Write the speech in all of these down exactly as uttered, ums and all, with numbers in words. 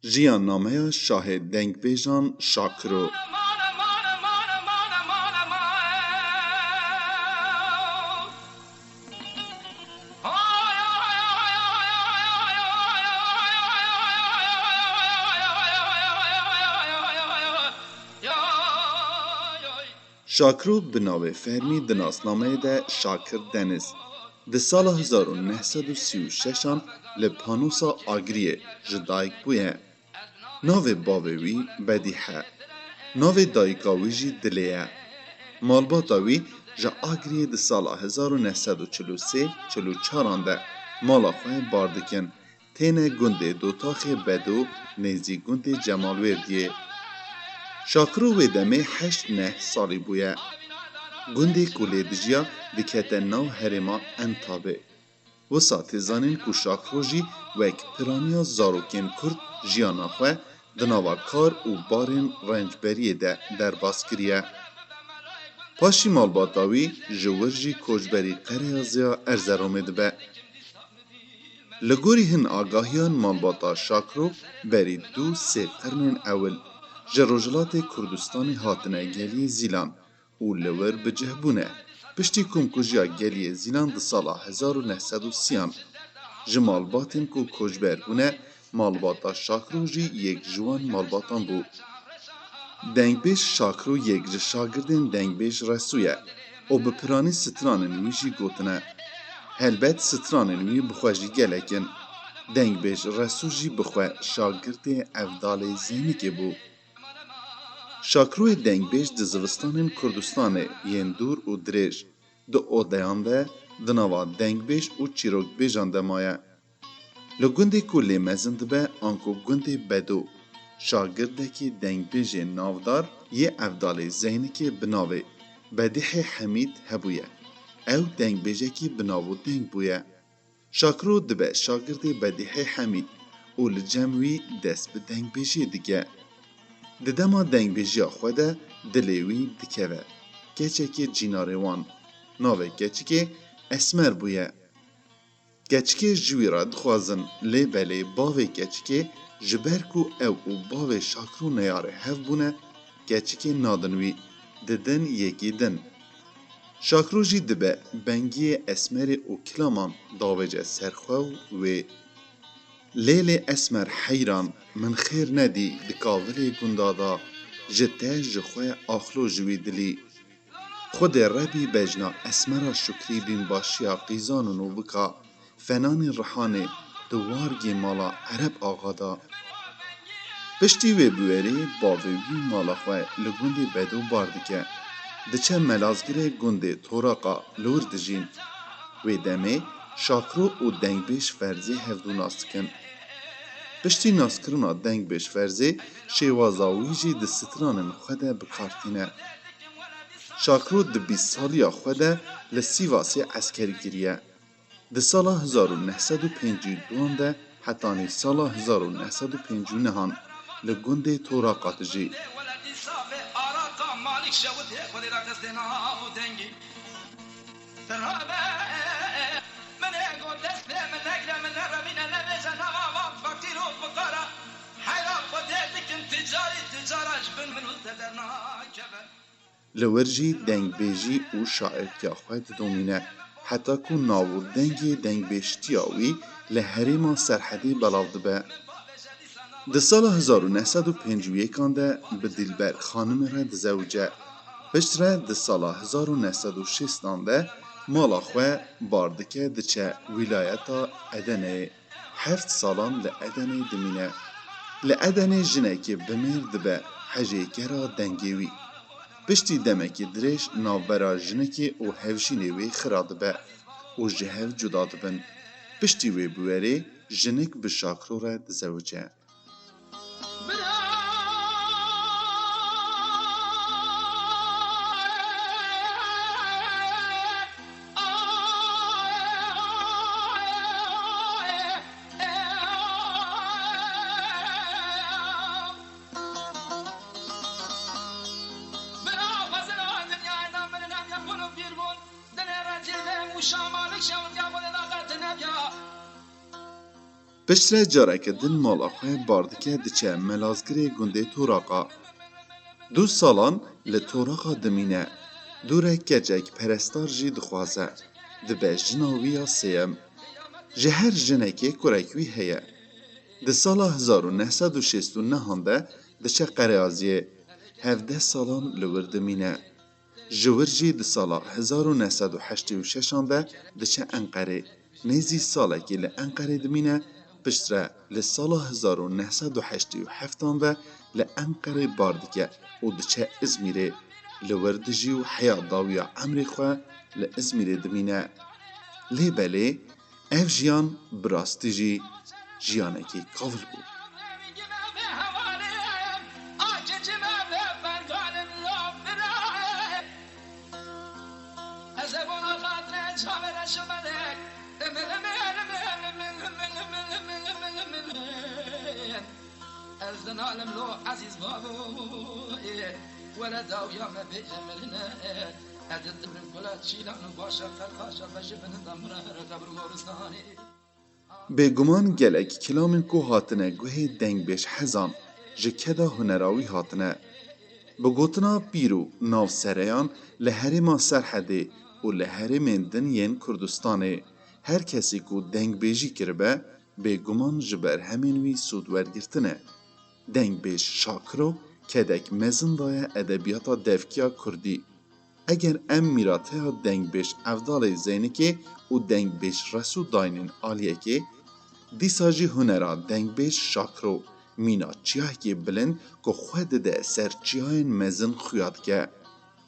Jiyannameya şahê dengbêjan Şakiro. Şakiro bi navê fermî di nasnameyê de Şakir Deniz, di sala hezar û neh sed û sî û şeş an li Panosa Agriyê ji dayik bûye. Navê bavê wî Bedîh e. Navê dayika wî jî Dilê ye. Malbata wî ji Agriyê di sala hezar û neh sed û çil û sê çil û çar an de mala xwe bar dikin. Têne gundê Dotaxê Bedo nêzî gundê Cemalwêrdiyê. Şakiro wê demê heşt neh salî bûye. Gundê ku lê dijiya dikete nav herêma Entabê. Wisa tê zanîn ku Şakiro jî wek piraniya zarokên Kurd jiyana xwe di nava kar û barên rencberiyê de derbas kiriye. Paşî malbata wî ji wir jî koçberî Qereyaziya Erzeromê dibe. Li gorî hin agahiyan malbata Şakiro berî du sê qirnên ewil ji Rojhilatê Kurdistanê hatine Geliyê Zîlan û li wir bi cih bûne. Piştî komkujiya Geliyê Zîlan di sala hezar û neh sed û sî an ji malbatên ku koçber bûne, malbata Şakiro jî yek ji wan malbatan bû. Dengbêj Şakiro yek ji şagirdên dengbêj Reso ye û bi piranî stranên wî jî gotine. Helbet stranên wî bi xwe jî gelek in. Dengbêj Reso jî bi xwe şagirdê Evdalê Zeynikê bû. Şakiroyê dengbêj di zivistanên Kurdistanê yên dûr û dirêj, di odeyan de, di nava dengbêj û çîrokbêjan de maye. Li gundê ku lê mezin dibe, anku gundê Bedo, şagirdekî dengbêjê navdar yê Evdalê Zeynikê bi navê Bedîhê Hemîd hebûye. Ew dengbêjekî bi nav û deng bûye. Şakiro dibe şagirdê Bedîhê Hemîd û li cem wî dest bi dengbêjiyê dike. Di dema dengbêjiya xwe de dilê wî dikeve keçekê cînarê wan. Navê keçikê Esmer bûye. Keçikê ji wî re dixwazin, lê belê bavê keçikê ji ber ku ew û bavê Şakiro neyarê hev bûne, keçikê nadin wî, didin yekî din. Şakiro jî dibe bengiyê Esmerê û kilaman davêje ser xwe û wê. Lê lê Esmer heyran, min xêr nedî di kavilê gunda da, ji te ji xwe axlo ji wî dilî. Xwedê Rebî bejna Esmera Şukrî bînbaşiya qîzan û novika Fenanê Rihanê di wargê mala Ereb Axa da. Piştî wê biwerê bavê wî mala xwe li gundê Bedo bar dike. Diçe Melazgirê gundê Toraqa li wir dijîn. Wê demê Şakiro û dengbêj Ferzê hevdû nas dikin. Piştî naskirina dengbêj Ferzê şêwaza wî jî di stranên xwe de bi kar tîne. Şakiro di bîst saliya xwe de li Sîvasê eskerî kiriye. Di sala hezar û neh sed û pêncî û du de hetanî sala hezar û neh sed û pêncî û neh an li gundê Toraqa dijî. Li wir jî dengbêjî û şaîrtiya xwe didomîne, heta ku nav û dengê dengbêjtiya wî li herêma Serhedê belav dibe. Di sala hezar û neh sed û pêncî û yek an de bi Dîlber Xanimê re dizewice. Piştre di sala hezar û neh sed û şêst an de mala xwe bar dike, diçe wîlayeta Edeneyê. Heft salan li Edenê dimîne. Li Edenê jinekê bi mêr dibe hejêkera dengê wî. Piştî demekî dirêj navbera jinikê û hevjînê wê xira dibe û ji hev cuda dibin. Piştî wê biwerê jinik bi Şakiro re dizewice. Piştre careke din mala xwe bar dike, diçe Melazgirê gundê Toraqa. Du salan li Toraqa dimîne. Dû re keçek perestar jî dixwaze. Dibe jina wî ya sêyem. Ji her jinekê kurek wî heye. Di sala hezar û neh sed û şêst û nehan de diçe Qereaziyê. Hevdeh salan li wir dimîne. Ji wir jî di sala hezar û neh sed û heştê û şeşan de diçe Enqerê. Nêzî salekî li Enqerê dimîne, piştre li sala hezar û neh sed û heştê û heftan de li Enqerê bar dike û diçe Izmîrê. Li wir dijî û heya dawiya emrê xwe li Izmîrê dimîne. Lê belê, ev jiyan bi rastî jî jiyanekî kavil bû. Ez dinalim lo ezîz babo, were dawiya me bê emirine. Ez dibrim kula çîlan û başa qerqaşa be ji bin damre qebir goristanê. Bêguman gelek kilamên ku hatine guhê dengbêj hezan ji keda hunera wî hatine. Bi gotina pîr û navsereyan li herêma Serhedê û li herêmên din yên Kurdistanê, her kesî ku dengbêjî kiribe, bêguman ji berhemên wî sûd wergirtine. Dengbêj Şakiro kedek mezin daye edebiyata devkiya kurdî. Eger em mîrateya dengbêj Evdalê Zeynikê û dengbêj Resû daynên aliyekê, dîsa jî hunera dengbêj Şakiro mîna çiyayekê bilind ku xwe dide ser çiyayên mezin xuya dike.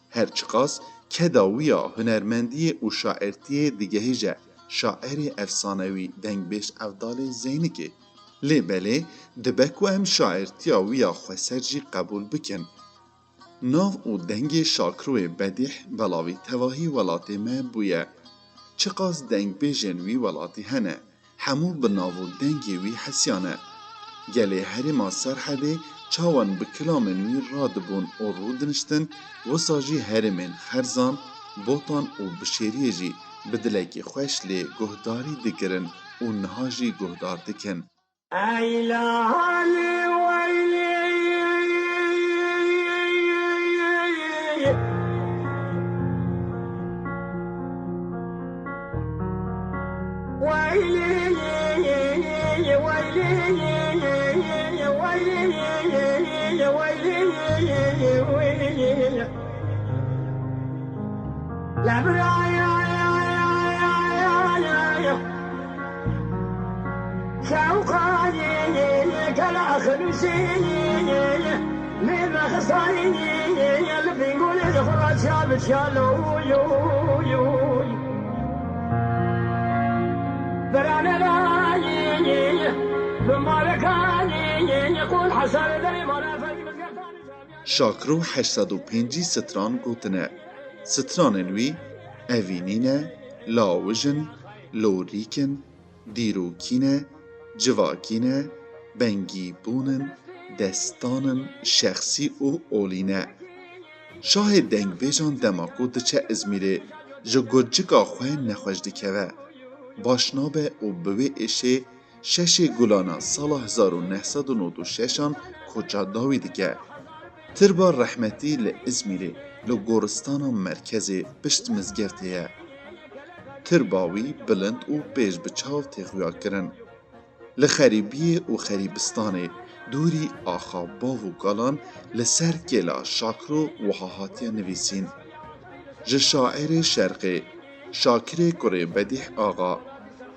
Her çiqas keda wî ya hunermendiyê û şairtiyê digihêje şairê efsanewî dengbêj Evdalê Zeynikê. Lê belê dibe ku em şairtiya wî ya xweser jî qebûl bikin. Nav û dengê Şakiroyê Bedîh belavî tevahî welatê me bûye. Çiqas dengbêjên wî welatî hene, hemû bi nav û dengê wî hesiyane. Gelê herêma Serhedê çawan bi kilamên wî radibûn û rûdiniştin, wisa jî herêmên Xerzan, Botan û Bişêriyê jî bi dilekî xweş lê guhdarî dikirin û niha jî guhdar dikin. Ey lalê weylê, weylê, weylê, weylê, weylê. Şakiro heşt sed û pêncî stran gotine. Stranên wî evînî ne, lawij in, lorîk in, dîrokî ne, civakî ne, bengîbûn in, destan in, şexsî û olî ne. Şahê dengbêjan dema ku diçe Izmîrê, ji gurcika xwe nexweş dikeve. Baş nabe û bi wê êşê şeşê Gulana sala hezar û neh sed û nod û şeşan koça dawî dike. Tirba rehmetî li Izmîrê li goristana merkezê pişt mizgeftê ye. Tirba wî bilind û pêş bi çav tê xuyakirin. Li xerîbiyê û xerîbistanê dûrî axa bav û kalan li ser kêla Şakiro wiha hatiye nivîsîn. Ji şairê Şerqê, Şakirê kurê Bedîh Axa,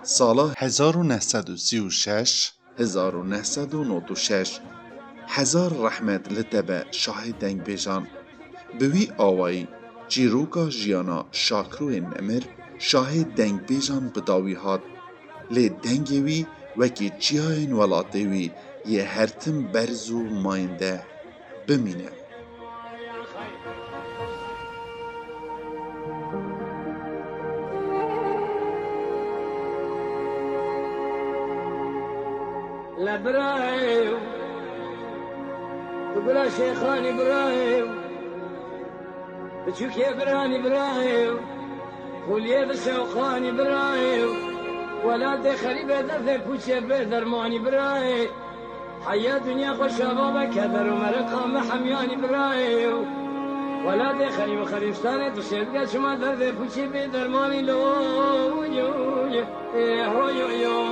sala hezar û neh sed û sî û şeş, hezar û neh sed û nod û şeş. Hezar rehmet li te be şahê dengbêjan. Bi wî awayî çîroka jiyana Şakiroyê Nemir şahê dengbêjan bi dawî hat. Lê dengê wî wekî çiyayên welatê wî yê her tim berz û mayînde bimîne. Le birayê, tu gula Şêxanî birayê, biçûkê biranî birayê, xuliyê bi şewqanî birayê. Welatê xerîbê derdê pûçê bê dermanî birayê. Heya dinya xwe şava be keder û meriqa me hemyanî birayê. Welatê xerîb û xerîbstanê dişê bike çima derdê pûçê bê dermanî lo. Yo, yo, yo, yo.